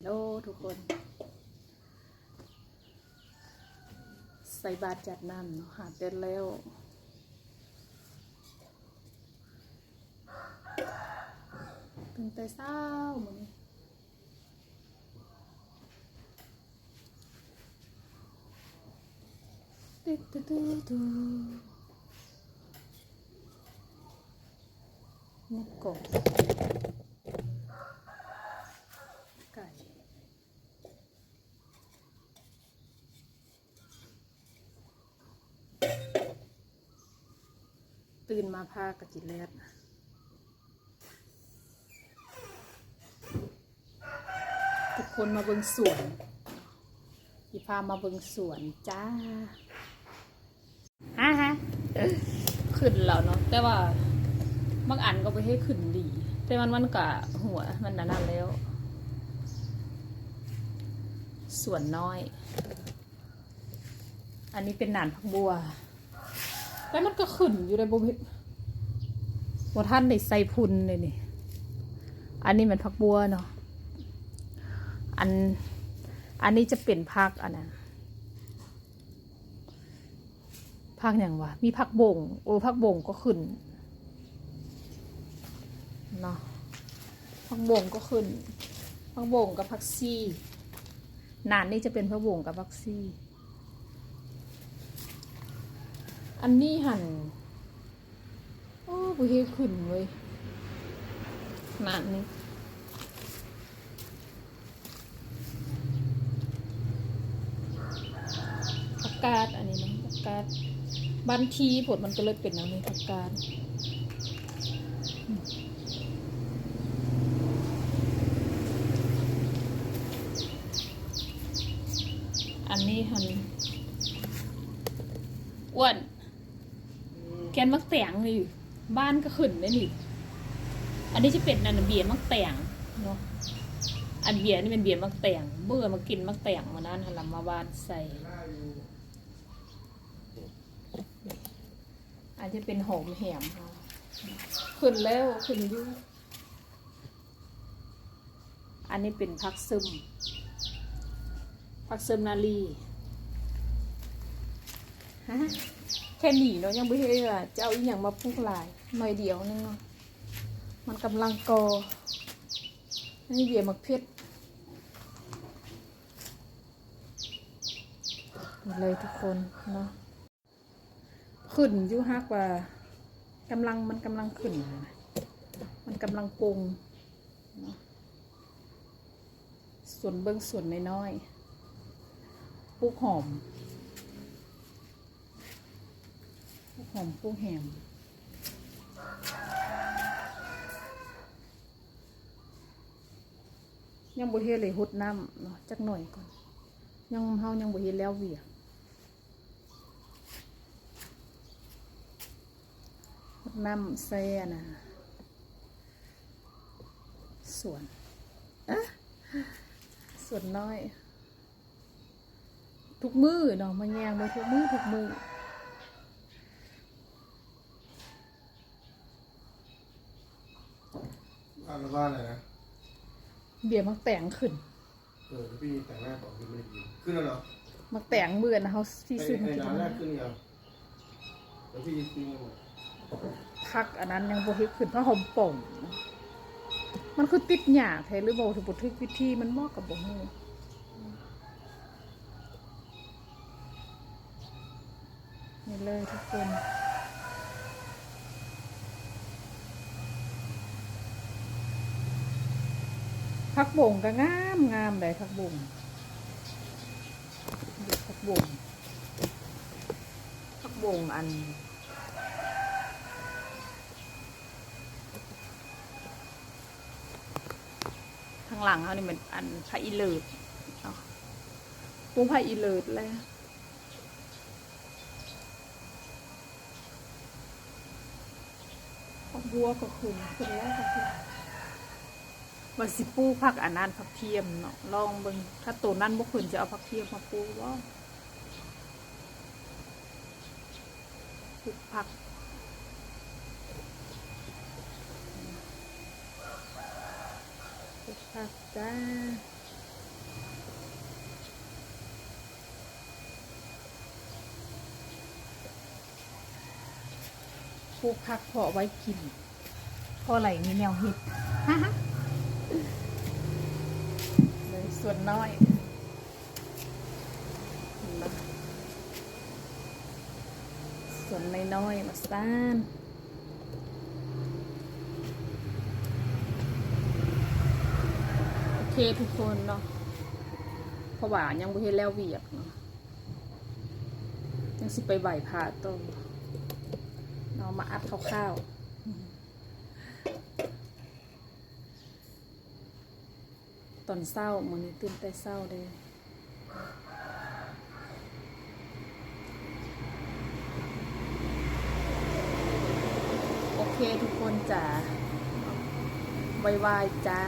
ໂອ້ ທຸກຄົນ ໃສ່ບາດຈັດນ້ຳເນາະ ຫາແຕ່ແລ້ວ ຕື່ນແຕ່ເຊົ້າມື້ນີ້ ຕຶກໆໆໆ ນີ້ກໍໄກ່ ຕື່ນມາຟ້າກໍຊິແລດ ທຸກຄົນມາເບິ່ງສວນ ຊິພາມາເບິ່ງສວນຈ້າ ຮະ ຮະ ຂຶ້ນແລ້ວເນາະ ແຕ່ວ່າບາງອັນກໍບໍ່ເຮັດຂຶ້ນດີ ແຕ່ມັນ ມັນກະຫົວມັນອັນນັ້ນແລ້ວ ສວນນ້ອຍ ອັນນີ້ເປັນໜານຜັກບົ່ວ ແຕ່ມັນກໍຂຶ້ນຢູ່ໄດ໋ ບໍ່ເຮັດ ບໍ່ທັນໄດ້ໃສ່ຝຸ່ນເລີຍນີ້ ອັນນີ້ແມ່ນຜັກບົ່ວເນາະ ອັນ ອັນນີ້ຈະເປັນຜັກອັນນັ້ນ ຜັກຫຍັງຫວາ ມີຜັກບົ້ງ ເອີ ຜັກບົ້ງກໍຂຶ້ນເນາະ ຜັກບົ້ງກໍຂຶ້ນ ຜັກບົ້ງກັບຜັກຊີ ໜານນີ້ຈະເປັນຜັກບົ້ງກັບຜັກຊີ ອັນນີ້ຫັ້ນ ໂອ້ ບໍ່ເຮັດຂຶ້ນເວີຍ ໜານນີ້ ຜັກກາດ ອັນນີ້ເນາະ ຜັກກາດ ບ້ານທີ່ໂພດ ມັນກໍເລີຍເປັນແນວນີ້ ຜັກກາດ ອັນນີ້ຫັ້ນ ອ້ວນ ແກ່ນໝາກແຕງນີ້ ບ້ານກໍຂຶ້ນໄດ໋ນີ້ ອັນນີ້ຈະເປັນອັນເບ້ຍໝາກແຕງເນາະ ອັນເບ້ຍນີ້ແມ່ນເບ້ຍໝາກແຕງ ເບື່ອມາກິນໝາກແຕງມື້ນັ້ນຫັ້ນລະ ມາຫວ່ານໃສ່ ອັນຈະເປັນຫອມແຫມເຮົາ ຂຶ້ນແລ້ວ ຂຶ້ນຢູ່ ອັນນີ້ເປັນຜັກເຊິ່ມ ຜັກເຊິ່ມນາລີ ຮະ ແຄ່ນີ້ເນາະ ຍັງບໍ່ເຮັດວ່າຈະເອົາອີ່ຫຍັງມາປູກຫຼາຍ ໜ້ອຍດຽວໜຶ່ງເນາະ ມັນກຳລັງກໍ່ ອັນນີ້ເບ້ຍໝາກເຜັດ ນີ້ເລີຍທຸກຄົນເນາະ. ຂຶ້ນຢູ່ ຫາກວ່າກຳລັງ ມັນກຳລັງຂຶ້ນ ມັນກຳລັງປົ່ງເນາະ. ສວນເບິ່ງ ສວນນ້ອຍໆ ປູກຫອມ ປູກຫອມ ປູກແຫມ ຍັງບໍ່ເຮັດເລີຍ ຫົດນ້ຳເນາະ ຈັກໜ້ອຍກ່ອນ ຍັງ ເຮົາຍັງບໍ່ເຮັດແລ້ວວຽກ. ຫົດນ້ຳໃສ່ອັນນ່າ ສວນ ສວນນ້ອຍ ທຸກມື້ເນາະ ມາຍ່າງເບິ່ງທຸກມື້ ທຸກມື້. ອ່ານວ່າອະໄລນະ? ເບ້ຍໝາກແຕງຂຶ້ນ. ເອີ ແລ້ວປີນີ້ແຕງແລກບໍ່? ຄືບໍ່ໄດ້ກິນ ຂຶ້ນແລ້ວເນາະ ໝາກແຕງມື້ນັ້ນເຮົາຊິຊື້ມາກິນ. ແຕງແລກຂຶ້ນອີ່ຫຍັງ? ແລ້ວປີນີ້ຊື້ມາໝົດ. ຜັກອັນນັ້ນຍັງບໍ່ເຮັດຂຶ້ນ ຜັກຫອມປ້ອມ ມັນຄືຕິດຫຍ້າແທ້ ຫຼືບໍ່ຖືກ ບໍ່ຖືກວິທີມັນບໍ່ ກໍບໍ່ຮູ້. ນີ້ເລີຍທຸກຄົນ ຜັກບົ້ງກໍງາມໆ ໄດ໋ ຜັກບົ້ງ ຜັກບົ້ງ ຜັກບົ້ງອັນ ທາງຫຼັງເຮົານີ້ແມ່ນອັນຜັກອີເລີດເນາະ ປູກຜັກອີເລີດແລ້ວ ຜັກບົ້ງກໍຂຶ້ນ ຂຶ້ນແລ້ວກໍຂຶ້ນ ວ່າຊິປູກຜັກອັນນັ້ນ ຜັກທຽມເນາະ ລອງເບິ່ງ ຖ້າໂຕນັ້ນບໍ່ຂຶ້ນ ຈະເອົາຜັກທຽມມາປູກບໍ່? ປູກຜັກ ປູກຜັກຈ້າ. ປູກຜັກເພາະໄວ້ກິນ ພໍໄຫຼມີແນວເຮັດ ສວນນ້ອຍ ເຫັນບໍ່? ສວນນ້ອຍໆ ວ່າຊັ້ນ. ໂອເຄທຸກຄົນເນາະ ເພາະວ່າຍັງບໍ່ເຮັດແລ້ວວຽກເນາະ ຍັງຊິໄປໄຫວ້ພະຕໍ່ເນາະ ມາອັດຄ່າວໆ ຕອນເຊົ້າ ມື້ນີ້ຕື່ນແຕ່ເຊົ້າເດ້. ໂອເຄທຸກຄົນຈ໋າ ບາຍບາຍຈ້າ.